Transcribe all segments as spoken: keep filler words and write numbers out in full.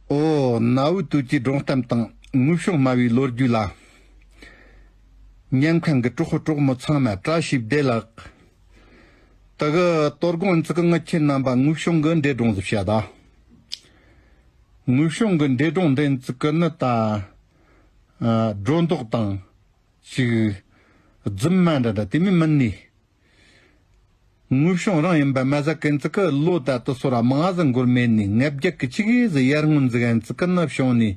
ཨོ། གནའ་བོའི་དུས་ཀྱི་སྒྲུང་གཏམ་དང་དངོས་བྱུང་སྨྲ་བའི་ལོ་རྒྱུས་ལ། ཉན་མཁན་གྱི་གྲོགས་པོ་གྲོགས་མོ་ཚང་མ་བཀྲ་ཤིས་བདེ་ལེགས། དེ་གི་དོ་དགོང་ཚིག་གི་ངི་ཁྱེད་རྣམ་པ་དངོས་བྱུང་གི་འདྲེ་སྒྲུང་ཟིག་བཤད་ད། དངོས་བྱུང་གི་འདྲེ་སྒྲུང་འདི་ཚིག་གི་ནི་ད། ཨ། སྒྲོ་འདོགས་དང་ཅིག་རྫུན་མ་འདྲ་འདྲ་དེ་མི་མིན་ནི། དངོས་བྱུང་རང་ཡིན་པ་མ་ཟད་ཀན་ཙི་ཀི་ལོ་ད་དུ་སོ་ར་མང་ཟིག་འགོར་མེད་ནི་ངེད་བརྒྱད་ཀྱི་ཆི་གི་ཟི་ཡར་སྔོན་ཟི་གན་ཙི་ཀི་ནི་བྱུང་ནི།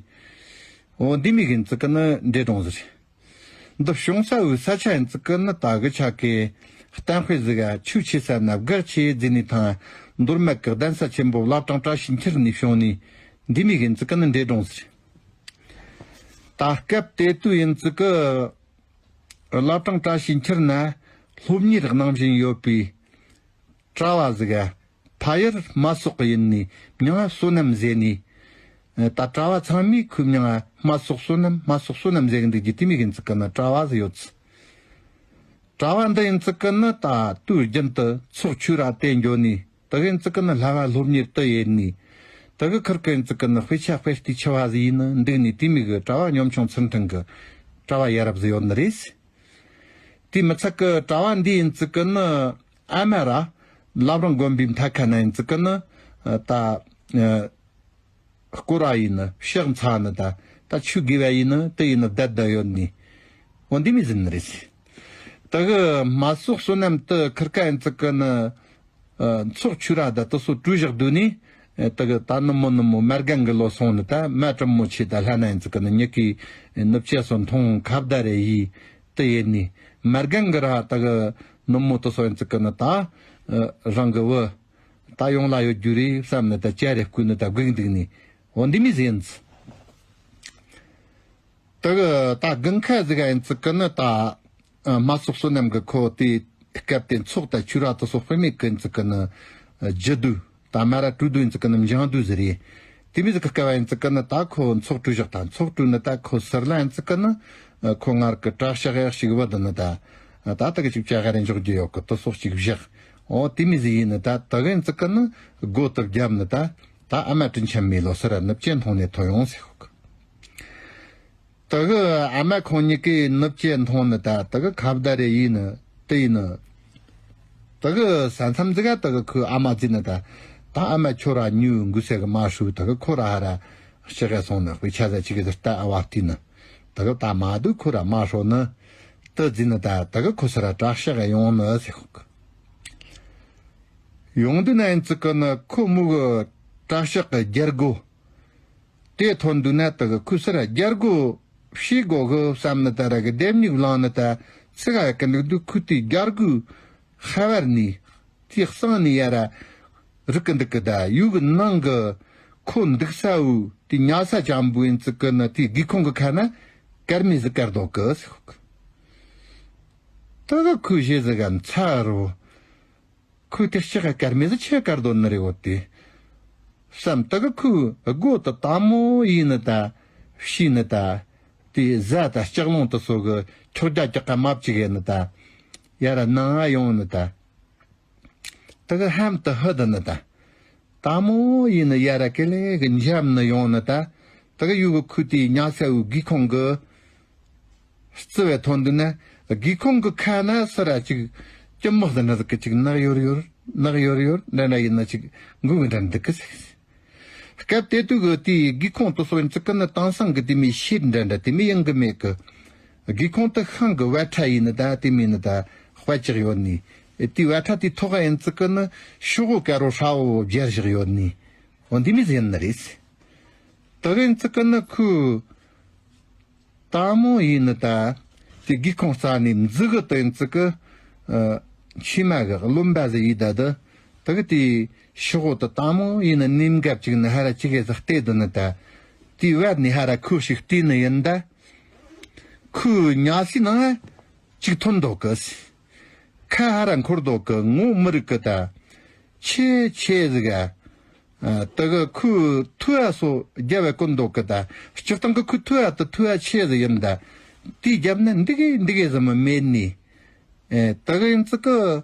འོ་འདི་མི་གིན་ཙི་ཀི་ནི་འདྲེ་སྒྲུང་ཟི་རེད། འདི་བྱུང་ས་བོའི་ས་ཆ་ཡིན་ཙི་ཀི་ནི་ད་གི་ཆ་གི་གཏམ་དཔེ་ཟི་ག་ཆུ་ཆེ་ས་ན་སྒར་ཆེ་ཟི་ནི་ཐང་མདོར་མེད་ཀི་གདན་ས་ཆེན་པོ་བླ་བྲང་བཀྲ་ཤིས་འཁྱིལ་ནི་བྱུང་ནི། འདི་མི་གིན་ཙི་ཀི་ནི་འདྲེ་སྒྲུང་ཟི་རེད། ད་སྐབས་དེ་དུས་ཡིན་ཙི་ཀི་བླ་བྲང་བཀྲ་ཤིས་འཁྱིལ་ན་སློབ་གཉེར་གནང་བཞིན་ཡོད་པའི་གྲྭ་བ་ཟིག་ག་ཕ་ཡུལ་རྨ་སོག་གི་ཡིན་ནི་མྱིང་ང་བསོད་ནམས་ཟེར་ནི། ད་གྲྭ་བ་ཚང་མས་ཁོའི་མྱིང་ང་རྨ་སོག་བསོད་ནམས་རྨ་སོག་བསོད་ནམས་ཟེར་གི་འདུག་རྒྱུ་དེ་མི་གིན་ཙི་ཀི་ནི་གྲྭ་བ་ཟིག་ཡོད་ཙི། གྲྭ་བ་འདི་ཡིན་ཙི་ཀི་ནི་ད་དུས་རྒྱུན་དུ་ཚོགས་ཆོས་ར་དེ་འགྱོ་ནི། དེ་གི་ཙི་ཀི་ནི་ལྷ་བ་སློབ་གཉེར་དུ་ཡེད་ནི། དེ་གི་ཁུར་གི་ཙི་ཀི་ནི་དཔེ་ཆ་དཔེ་ལྟའི་ཆུ་བ་ཟིག་ཡིན་ནི་འདུག་ནི་དེ་མི་གི་གྲྭ་བ་གཉོམ་ཆུང་ཚུལ་ཁྲིམས་གི་གྲྭ་བ་ཡ་རབས་ཟིག་ཡོད་ནི་རེད། དེ་མི་ཚད་གི་གྲྭ་བ་འདི་ཡིན་ཙི་ཀི་ནི་ཨ་མ་ར་བླ་བྲང་དགོན་པའི་མཐའ་ཁ་ན་ཡིན་ཙི་ཀི་ནི་ད། སྐོར་བ་ཡིན་ནི་ཕྱག་འཚལ་ནི་ད་ད་ཆོས་དགེ་བ་ཡིན་ནི་དེ་ཡིན་ནི་བསྡད་བསྡད་ཡོད་ནི། འོ་འདི་མི་ཟིན་ནི་རེད། ད་གི་རྨ་སོག་བསོད་ནམས་དུ་ཁུར་ཀ་ཡིན་ཙི་ཀི་ནི་ཚོགས་ཆོས་ར་ད་དུ་སོ་གྲུ་བཞག་དུ་ནི། ད་གི་ད་ནུབ་མོ་ནུབ་མོ་མ་རྒན་གི་ལོ་སོང་ནི་ད་མ་གྲུམ་མོ་ཆེ་ད་ལྷ་ན་ཡིན་ཙི་ཀི་ནི་ཉི་གི་ནུབ་ཆེ་སོ་མཐོང་ཁ་བརྡ་རེ་ཡིས་དེ་ཡིན་ནི། མ་རྒན་གི་ར་ད་གི་ནུབ་མོ་དུ་སོ་ཡིན་ཙི་ཀི་ནི་ད་རང་གི་བུ། ད་ཡོང་ལ་ཡོད་རྒྱུ་རེད་བསམ་ནི་ད་ཅ་རེ་བསྐུལ་ནི་ད་སྒུག་འདུག་ནི། འོ་འདི་མི་ཟིན། ད་གི་ད་དགུན་ཁ་ཟིག་ཡིན་ཙི་ཀི་ནི་ད་རྨ་སོག་བསོད་ནམས་གི་ཁོ་དེ་སྐབས་དེ་ཚོགས་ད་ཆོས་ར་དུ་སོགས་དཔེ་མེད་ཀི་ཡིན་ཙི་ཀི་ནི་རྒྱུ་དུས་ད་མ་ར་གྲོས་དུས་ཡིན་ཙི་ཀི་ནི་འཇང་དུས་ཟིག་རེད། དེ་མི་ཟིག་གི་སྐབས་ཡིན་ཙི་ཀི་ནི་ད་ཁོ་ཚོགས་གྲོས་བཞག་ད་ཚོགས་གྲོས་ནི་ད་ཁོ་ཟུར་ལ་ཡིན་ཙི་ཀི་ནི་ཁོ་ངར་གི་གྲྭ་ཤག་ཡག་ཞིག་བུད་ནི་ད། ད་ད་གི་ཅིག་ཅ་ག་རེ་འཇོག་རྒྱུ་ཡོད་གི་དུ་སོགས་ཅིག་བཞག་འོ་དེ་མི་ཟིག་ཡིན་ནི་ད་ད་གི་ཡིན་ཙི་ཀི་ནི་སྒོ་དུ་བརྒྱབ་ནི་ད་ད་ཨ་མ་དྲིན་ཆེན་མི་ལོ་སི་ར་ནུབ་ཅན་མཐོང་ནས་ཐོན་ཡོང་ཟེར་ཤོག་གི། ད་གི་ཨ་མ་ཁོང་གཉིས་ཀས་ནུབ་ཅན་མཐོང་ནི་ད་ད་གི་ཁ་བརྡ་རེ་ཡིན་ནི་དེ་ཡིན་ནི། ད་གི་ས་མཚམས་ཟིག་ག་ད་གི་ཁོའི་ཨ་མ་ཟིན་ནི་ད་ད་ཨ་མ་ཁྱོད་ར་ཉུ་འགུ་ཟེར་གི་མ་ཧྲུ་ད་གི་ཁོ་ར་ཧ་ར་ཤི་ག་སོང་ནི་དཔེ་ཆ་ཟ་ཅིག་གི་ཟིར་ད་ཨ་བ་བལྟས་ནི། ད་གི་ད་མ་དུ་ཁོ་ར་མ་ཧྲོ་ནི། དུ་ཟིན་ནི་ད་ད་གི་ཁོ་སི་ར་གྲྭ་ཤག་ག་ཡོང་ནི་ཟེར་ཤོག་གི། ཡོང་དུས་ན་ཡིན་ཙི་ཀི་ནི་ཁོ་མོ་གི་གྲྭ་ཤག་གི་རྒྱལ་སྒོ། དེ་ཐོན་དུས་ན་ད་གི་ཁོ་སི་ར་རྒྱལ་སྒོ་ཕྱི་སྒོ་གི་བསམ་ནི་ད་ར་གི་ལྡེམ་མིག་བླངས་ནི་ད་ཚི་ག་ཡ་གི་འདུག་དུས་ཁོ་དེ་རྒྱལ་སྒོའི་ཧ་བར་ནི་དེ་གསང་ནི་ཡ་ར་རིག་གི་འདུག་གི་ད་ཡུལ་གི་ནང་གི་ཁོ་འདུག་ས་བོ་དེ་ཉལ་ས་ཅན་པོ་ཡིན་ཙི་ཀི་ནི་དེ་སྒེའུ་ཁུང་གི་ཁ་ན་སྐར་མའི་ཟི་དཀར་རྡོ་གི་ཟེར་གི། ད་གི་ཁོའི་ཞེ་ཟི་ག་མཚར་རོ། ཁོའི་དེ་ལྕགས་དཀར་མེ་ཟི་ཆེ་དཀར་རྡོ་ནི་རེ་བོ་དེ། བསམ་ད་གི་ཁོའི་སྒོ་དུ་དམ་མོ་ཡིན་ནི་ད། ཕྱི་ནི་ད། དེ་ཟ་ད་ལྕགས་ལོང་དུ་སོ་གི་ཁྱོག་རྒྱ་ཀྱག་ག་མ་བཅུག་གི་ནི་ད། ཡ་ར་ནང་ང་ཡོང་ནི་ད། ད་གི་ཧམ་དུ་ཧུ་དུ་ནི་ད། དམ་མོ་ཡིན་ནི་ཡ་ར་ཀེ་ལེ་གི་འཇམ་ནི་ཡོང་ནི་ད། ད་གི་ཡུ་གི་ཁུ་དེ་ཉ་སེ་བུ་སྒེའུ་ཁུང་གི་རྩི་བའི་ཐོན་དུས་ན་སྒེའུ་ཁུང་གི་ཁ་ན་སི་ར་ཅིག་ཅི་མོ་ཟི་ནི་ཟི་གི་ཅིག་ནག་ཡོར་ཡོར་ནག་ཡོར་ཡོར་འདྲ་འདྲ་ཡིན་ན་ཅིག་འགུག་གི་འདྲ་འདུག་གི་ཟེར། སྐབས་དེ་དུས་གི་དེའི་སྒེའུ་ཁུང་དུ་སོ་ཡིན་ཙི་ཀི་ནི་དེང་སང་གི་དེ་མོ་ཤེལ་འདྲ་འདྲ་དེ་མོ་ཡིན་གི་མེད་གི། སྒེའུ་ཁུང་དུ་ཤིང་གི་བ་ཁྲ་ཡིན་ནི་ད་དེ་མོ་ཡིན་ནི་ད་དཔའ་ཅིག་ཡོད་ནི། དེའི་བ་ཁྲ་དེའི་ཐོག་ག་ཡིན་ཙི་ཀི་ནི་ཤོག་བུ་དཀར་རོ་ཧྲ་བོ་སྦྱར་བཞག་ཡོད་ནི། འོ་འདི་མོ་ཟིག་ཡིན་ནི་རེད། དེ་གི་ཡིན་ཙི་ཀི་ནི་ཁོའི་དམ་མོ་ཡིན་ནི་ད། དེ་སྒེའུ་ཁུང་རྩ་ནས་འཛུལ་གི་དེ་ཡིན་ཙི་ཀི། ཨ། མཆིལ་མ་གི་རློན་པ་ཟིག་ཡིས་ད་དུ། དེ་གི་དེའི་ཤོག་བུ་དེ་དམ་མོ་ཡིན་ནི་ནིམ་གབ་ཅིག་ནི་ཧ་ར་ཅི་གེ་ཟིག་བལྟས་དུ་ནི་ད། དེའི་བར་ནས་ཧ་ར་ཁོ་ཞིག་བལྟས་ནི་ཡིན་ད། ཁོའི་ཉལ་སའི་ནང་ཅིག་ཐོན་འདུག་གི། ཁ་ཧ་ར་འཁོར་འདུག་གི། ངོ་མི་རིག་གི་ད། ཆེ་ཆེ་ཟིག་ག་ཨ། དེ་གི་ཁོའི་ཐུ་བ་སོ་རྒྱབ་བ་ཀུན་འདུག་གི་ད། སྤྱིར་བཏང་གི་ཁོའི་ཐུ་བ་དེ་ཐུ་བ་ཆེ་ཟིག་ཡིན་ད། དེའི་རྒྱབ་ན་འདི་གི་འདི་གི་ཟིག་མི་མེད་ནི། ཨེ། དེ་གི་ཡིན་ཙི་ཀི།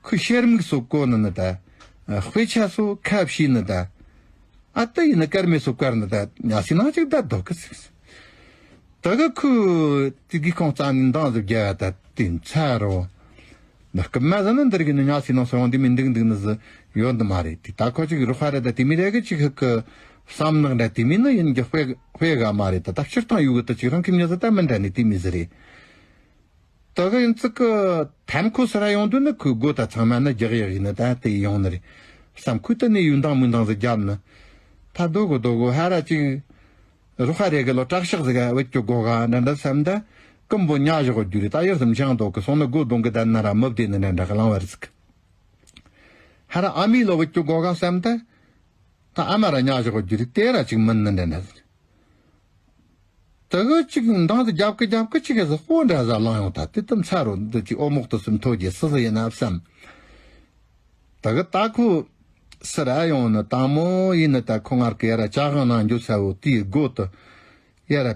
ཁོའི་ཤེལ་མིག་སོ་གོ་ནི་ནི་ད། ཨ། དཔེ་ཆ་སོ་ཁ་ཕྱེ་ནི་ད། ཨ་ཏི་ཡིན་ན་སྐར་མའི་སོ་སྐར་ནི་ད་ཉ་སི་ནང་ཅིག་བསྡད་འདུག་གི་ཟེར། ད་གི་ཁོས་དེ་གི་ཁོང་རྩ་ནས་འདང་ཟིག་རྒྱག་ད་དེ་མཚར་རོ། འདི་སྐུ་མ་ཟ་ནི་འདིར་གི་ནི་ཉ་སི་ནང་སོང་དེ་མི་འདུག་འདུག་ནི་ཟི་ཡོད་འདི་མ་རེད། དེ་ད་ཁོ་ཅིག་རོགས་ཧ་རེད། ད་དེ་མི་རེད་གི་ཅིག་ཧི་གི་བསམ་ནག་འདྲ་དེ་མི་ནི་ཡིན་གི་དཔེ་དཔེ་ག་མ་རེད། ད་ད་སྤྱིར་བཏང་ཡོད་གི་ད་ཅིག་རང་ཁྱིམ་ཉ་ཟི་ད་མི་འདྲ་ནི་དེ་མི་ཟི་རེད། ད་གི་ཡིན་ཙི་གི་ཐམ་ཁོ་སི་ར་ཡོང་དུས་ནི་ཁོའི་སྒོ་ད་ཚང་མ་ནི་རྒྱག་ཡག་ཡིན་ནི་ད་དེ་ཡོང་ནི་རེད་བསམ། ཁོས་ད་ནི་ཡུལ་འདང་མི་འདང་ཟི་རྒྱབ་ནི། ད་རྡོ་གོ་རྡོ་གོ་ཧ་ར་ཅིག་རོགས་ཧ་རེ་གི་ལོ་དྲག་ཤག་ཟིག་ག་བེད་ཀྱོ་གོ་ག་འདྲ་འདྲ་བསམ་ད། ཀུམ་པོ་ཉ་བཞག་རྒྱུ་རེད། ད་ཡར་སེམས་ཅང་དོ་གི་སོང་ན་སྒོ་གདོང་གི་ད་ན་ར་མི་བདེ་ནི་འདྲ་འདྲ་གི་ལང་བ་རེད་ཟིག་ཧ་ར་ཨ་མའི་ལོ་བེད་ཀྱོ་གོ་ག་བསམ་ད། ད་ཨ་མ་ར་ཉ་བཞག་རྒྱུ་རེད། དེ་ར་ཅིག་མིན་ནི་འདྲ་འདྲ་ཟིག་ད་གི་ཅིག་འདང་དུ་རྒྱབ་གི་རྒྱབ་གི་ཅིག་གི་ཟི་ཧོ་འདྲ་ཟ་ལང་ཡོང་ད། དེ་ད་མཚར་རོ། འདི་ཅིག་ཨོ་མོག་ཏུ་སུམ་ཐོ་རྒྱལ་སི་ཟི་ཡིན་ན་བསམ། ད་གི་ད་ཁོ་སི་ར་ཡོང་ནི་དང་མོ་ཡིན་ནི་ད་ཁོ་ངར་གི་ཡ་ར་ཅ་གང་ནང་འགྱོ་ས་བོ་དེའི་སྒོ་དུ་ཡ་ར་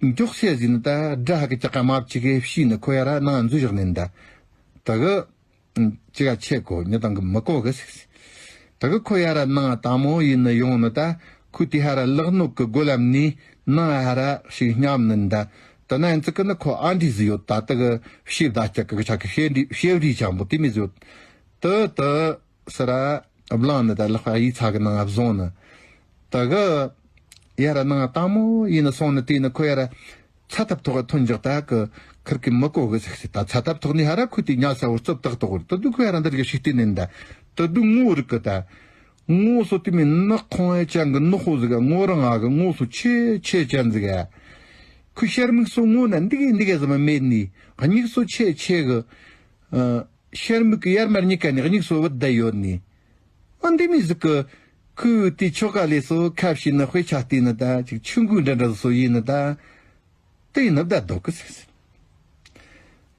མགྱོགས་སེ་ཟིན་ནི་ད་དགྲ་ཧ་གི་ཅག་ག་མ་བཅུག་གི་ཕྱིས་ནི་ཁོ་ཡ་ར་ནང་འཛུལ་བཞག་ནི་ད། ད་གི་ཅི་ག་ཆེ་གོ་ཉི་དང་གི་མི་གོ་གི་ཟིག་ད་གི་ཁོ་ཡ་ར་ནང་དང་མོ་ཡིན་ནི་ཡོང་ནི་ད་ཁོ་དེ་ཧ་ར་ལག་ནོག་གི་སྒོ་ལམ་ནི་ནང་ཧ་ར་ཞིག་སྙམ་ནི་ད། ད་ན་ཡིན་ཙི་གི་ནི་ཁོ་ཨ་འདྲི་ཟི་ཡོད་ད། ད་གི་ཤེབ་ད་ཅག་གི་ཆག་གི་ཤེབ་རི་ཤེབ་རི་ཅང་པོ་དེ་མི་ཟི་ཡོད། ད་ད་སི་ར་བླངས་ནི་ད་ལག་པ་ཡིག་ཚགས་གི་ནང་བཟུང་ནི། ད་གི་ཡ་ར་ནང་དང་མོ་ཡིན་ནི་སོང་ནི་དེ་ནི་ཁོ་ཡ་ར་ཚ་ཐབ་ཐོག་གི་ཐོན་འཇག་ད་གི་ཁིར་གི་མི་གོ་གི་ཟིག་ཟིག་ད་ཚ་ཐབ་ཐོག་ནི་ཧ་ར་ཁོ་དེ་ཉ་ས་བོ་རྩུབ་ཏག་ཏག་བོར་ད་དུ་ཁོ་ཡ་ར་འདིར་གི་ཤིག་བལྟས་ནི་ད། ད་དུ་ངོ་རིག་གི་ད། ངོ་སོ་དེ་མི་ནག་ཁོང་ཨེ་ཅན་གི་ནག་ཧོ་ཟིག་ག་ངོ་རང་ང་གི་ངོ་སོ་ཆེ་ཆེ་ཅན་ཟིག་ག་ཁོ་ཤར་མིག་སོ་ངོ་ན་འདི་གི་འདི་གི་ཟི་མ་མེད་ནི། སྙིག་སོ་ཆེ་ཆེ་གི་ཨ། ཤར་མིག་གི་ཡར་མར་གཉིས་ཀ་ནས་སྙིག་སོ་བུད་བསྡད་ཡོད་ནི། ཨ་འདི་མི་ཟིག་གི་ཁོས་དེ་ཆོ་ག་ལས་སོ་ཁ་བྱིན་ནི་དཔེ་ཆ་བལྟས་ནི་ད་ཅིག་ཆུ་འགོས་འདྲ་འདྲ་སོ་ཡིན་ནི་ད། དེ་ཡིན་ནི་བསྡད་འདུག་གི་ཟེར་ཟེར།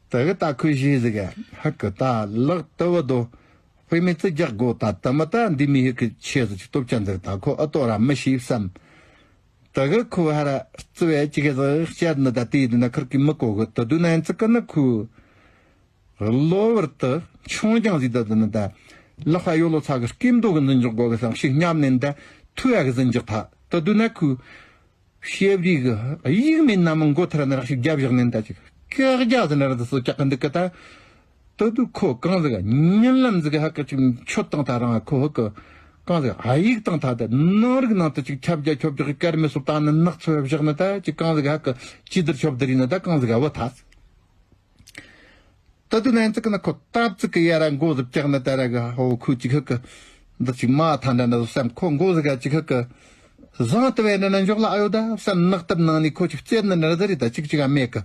ད་གི་ད་ཁོས་ཞེས་ཟིག་ག་ཧ་གི་ད་ལག་ཏུ་བུ་དོ་དཔེ་མེད་ཙི་རྒྱག་དགོ་ད་དུ་མི་ད་འདི་མི་ཧི་གི་ཆེ་ཟིག་ཅིག་སྟོབས་ཅན་ཟིག་ད་ཁོ་ཨ་ཏོ་ར་མི་ཤེས་བསམ། ད་གི་ཁོ་ཧ་ར་རྩི་བས་ཅི་གི་ཟིག་བཤད་ནི་ད་དེ་ཡིན་ན་ཁིར་གི་མི་གོ་གི་ད་དུ་ན་ཡིན་ཙི་གི་ནི་ཁོས། གློ་བུར་དུ་མཆོང་རྒྱང་ཟིག་ད་དུ་ནི་ད། ལག་པ་ཡོ་ལོ་ཚ་གི་སྐེམ་མདོ་གི་འཛིན་འཇོག་དགོ་གི་བསམ་ཞིག་སྙམ་ནས་ད་ཐུ་ཡ་གི་འཛིན་འཇོག་ཐ་ད་དུ་ན་ཁོས་ཤེབ་རི་གི་ཡིག་མེད་ན་མི་མགོ་ཐར་ན་རག་ཞིག་རྒྱབ་བཞག་ནས་ད་ཅིག་ཀག་རྒྱ་ཟི་ན་ར་ད་སོ་ཀྱག་གི་འདུག་གི་ད། ད་དུ་ཁོ་གང་ཟིག་ག་ཉིན་ལམ་ཟིག་ག་ཧ་གི་ཅིག་མཆོད་བཏང་ད་རང་ཁོ་ཧ་གི་གང་ཟིག་ག་ཨ་ཡིག་བཏང་ད་ད་ནང་རིག་ནང་དུ་ཅིག་ཁྱབ་རྒྱ་ཁྱོབ་རྒྱག་གི་སྐར་མའི་སོ་བཏང་ནི་ནག་ཚོ་བཞག་ནི་ད་ཅིག་གང་ཟིག་ག་ཧ་གི་ཅི་དར་ཁྱོབ་དར་ཡིན་ནི་ད་གང་ཟིག་ག་བུ་ཐ། ད་དུ་ན་ཙི་གི་ན་ཁོ་སྟབས་ཙི་གི་ཡ་ར་མགོ་ཟིག་བཀྱག་ན་ད་ར་གི་ཧོ་ཁོ་ཅིག་ཧ་གི་འདི་ཅིག་མ་ཐ་འདྲ་འདྲ་བསམ། ཁོ་མགོ་ཟིག་ག་ཅིག་ཧ་གི་བཟང་དུ་བས་འདྲ་ན་འཇོག་ལ་ཨ་ཡོད་ད་བསམ། ནག་སྟབས་ནང་ནས་ཁོ་ཅིག་རྩེར་ན་འདྲ་ཟེར་རེད་ད་ཅིག་ཅིག་ཨ་མེད་གི།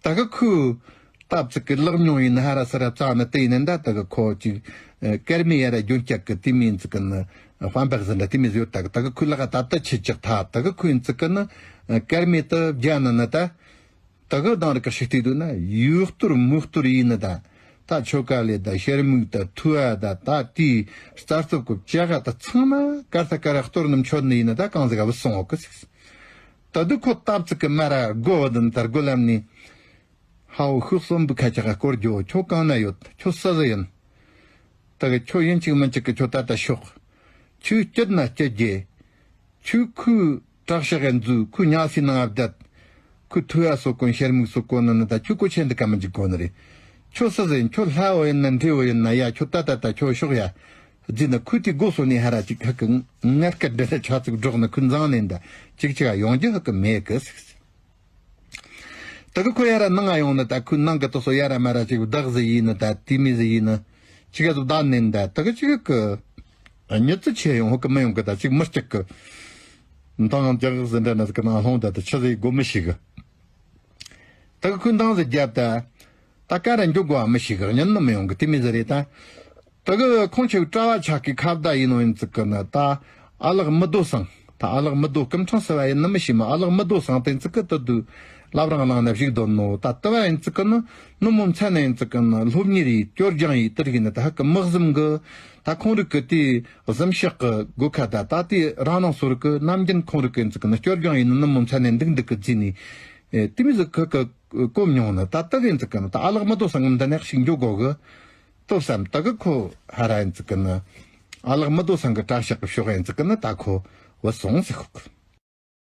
ད་གི་ཁོ་སྟབས་ཙི་གི་ལག་ཉུང་ཡིན་ན་ཧ་ར་ས་ར་བཙག་ན་དེ་ཡིན་ན་ད་ད་གི་ཁོ་ཅིག་སྐར་མའི་ཡ་ར་རྒྱུན་སྐྱག་གི་དེ་མིན་ཙི་གི་ན་དཔམ་པག་ཟིན་འདྲ་དེ་མིན་ཟིག་ཡོད། ད་གི་ད་གི་ཁོའི་ལག་ད་ད་ཆི་ཅིག་ཐ་ད་གི་ཁོ་ཡིན་ཙི་གི་ན་སྐར་མའི་ད་རྒྱ་ན་ན་ད། ད་གི་དང་རི་ཀ་ཤི་ཏི་དུ་ན་ཡུག་གཏོར་མུག་གཏོར་ཡིན་ནི་ད། ད་ཆོ་ག་ལས་ད་ཤར་མུག་ད་ཐུ་ཨ་ད་ད་དེའི་རྩ་རྩུབ་ཀུ་བཅའ་ག་ད་ཚང་མ་གར་ད་གར་གཏོར་ནི་མཆོད་ནི་ཡིན་ནི་ད་གང་ཟིག་ག་བུ་སོང་འོ་གི་ཟིག་ད་དུ་ཁོ་སྟབས་ཙི་གི་མ་ར་སྒོ་བ་དུ་ད་སྒོ་ལམ་ནི། ཧའོ་ཤུག་གསོན་པོ་ཁ་ཆ་ག་སྐོར་རྒྱོ་ཁྱོ་གང་ན་ཡོད་ཁྱོ་སུ་ཟི་ཡིན། ད་གི་ཁྱོད་ཡིན་གཅིག་མིན་གཅིག་གི་ཁྱོད་ད་ལྟ་ཤོག་ཁྱོད་སྐྱིད་ན་སྐྱིད་རྒྱལ། ཁྱོད་ཁོའི་བྲག་ཤག་གི་འཛུལ་ཁོའི་ཉ་སའི་ནང་བསྡད། ཁོའི་ཐུ་ཡ་སོ་གོན་ཤར་མིག་སོ་གོན་ནི་ནི་ད་ཁྱོད་གོ་ཆེན་འདི་ཀ་མི་འཇིག་གོ་ནི་རེད། ཁྱོད་སུ་ཟིན་ཁྱོད་ལྷ་བོ་ཡིན་ན་འདྲེ་བོ་ཡིན་ན་ཡ་ཁྱོད་ད་ད་ད་ཁྱོད་ཤོག་ཡ། རྫི་ནི་ཁོའི་དེ་སྒོ་སོ་ནས་ཧ་ར་ཅིག་ཁ་གི་ངར་སྐད་འདྲ་ཆ་ཚིག་སྒྲོག་ནི་ཁོའི་མཛངས་ནས་འདྲ་ཅིག་ཅིག་ཡོང་རྒྱུ་ཧ་གི་མེད་གི་ཟིག་ད་གི་ཁོ་ཡ་ར་ནང་ང་ཡོང་ནི་ད་ཁོའི་ནང་གི་དུ་སོ་ཡ་ར་མ་ར་ཅིག་བདག་ཟི་ཡིན་ནི་ད་དེ་མི་ཟི་ཡིན་ནི་ཅིག་ག་ཟི་བདག་ནན་ད་ད་གི་ཅིག་གི་མྱི་ཙི་ཆེ་ཡོང་ཧོ་གི་མི་ཡོང་གི་ད་ཅིག་མི་སྐྱིད་གི་འདང་རྒྱག་ཟི་འདྲ་ནི་ཟི་གི་ནང་ལྷུང་ད་ད་ཆི་ཟི་ཡི་སྒོ་མི་ཤིག་གི་ད་གི་ཁོའི་འདང་ཟི་རྒྱབ་ད་ད་ཀ་ར་འཇུག་གོ་མི་ཤིག་གི་ཉན་ནི་མི་ཡོང་གི་དེ་མི་ཟི་རེད་ད། ད་གི་ཁོང་ཆེ་གྲྭ་བ་ཆག་གི་ཁ་བརྡ་ཡིན་ནོ་ཡིན་ཙི་གི་ན་ད་ཨ་ལགས་མི་རྡོ་སང་ད་ཨ་ལགས་མི་རྡོ་སྐུ་ཕྲེང་སི་བ་ཡིན་ནི་མི་ཤེས་མ། ཨ་ལགས་མི་རྡོ་སང་དེ་ཙི་གི་ད་དུ་བླ་བྲང་ནང་ན་བཞུགས་དོན་ནོ་ད་ལྟ་བ་ཡིན་ཙི་གི་ན་ནུ་མོ་མཚན་ན་ཡིན་ཙི་གི་ན་སློབ་གཉེར་ཡིས་སྐྱོར་སྦྱང་ཡིས་དེར་གི་ན་ད་ཧ་གི་མི་གཟིམ་གི་ད་ཁོང་རིག་གི་དེ་གཟིམ་ཤག་གི་སྒོ་ཁ་ད་ད་དེ་རང་ནང་སོ་རིག་གི་ནམ་རྒྱུན་ཁོང་རིག་གི་ཡིན་ཙི་གི་ན་སྐྱོར་སྦྱང་ཡིས་ནི་ནུ་མོ་མཚན་ན་འདུག་འདུག་གི་རྫི་ནི་དེ་མི་ཟི་གི་གི་གོ་མྱོང་ནི་ད་ལྟ་གི་ཡིན་ཙི་གི་ན་ད་ཨ་ལགས་མི་རྡོ་སང་གི་འདི་ནས་ཞིག་འཇོག་གོ་གི། ལྟོས་སམ་ད་གི་ཁོ་ཧ་ར་ཡིན་ཙི་གི་ན། ཨ་ལགས་མི་དོ་སང་གི་གྲྭ་ཤག་གི་ཕྱོགས་ཡན་ཙི་ཀི་ནི་ད་ཁོ་བུད་སོང་ཟེར་ཤོག་གི།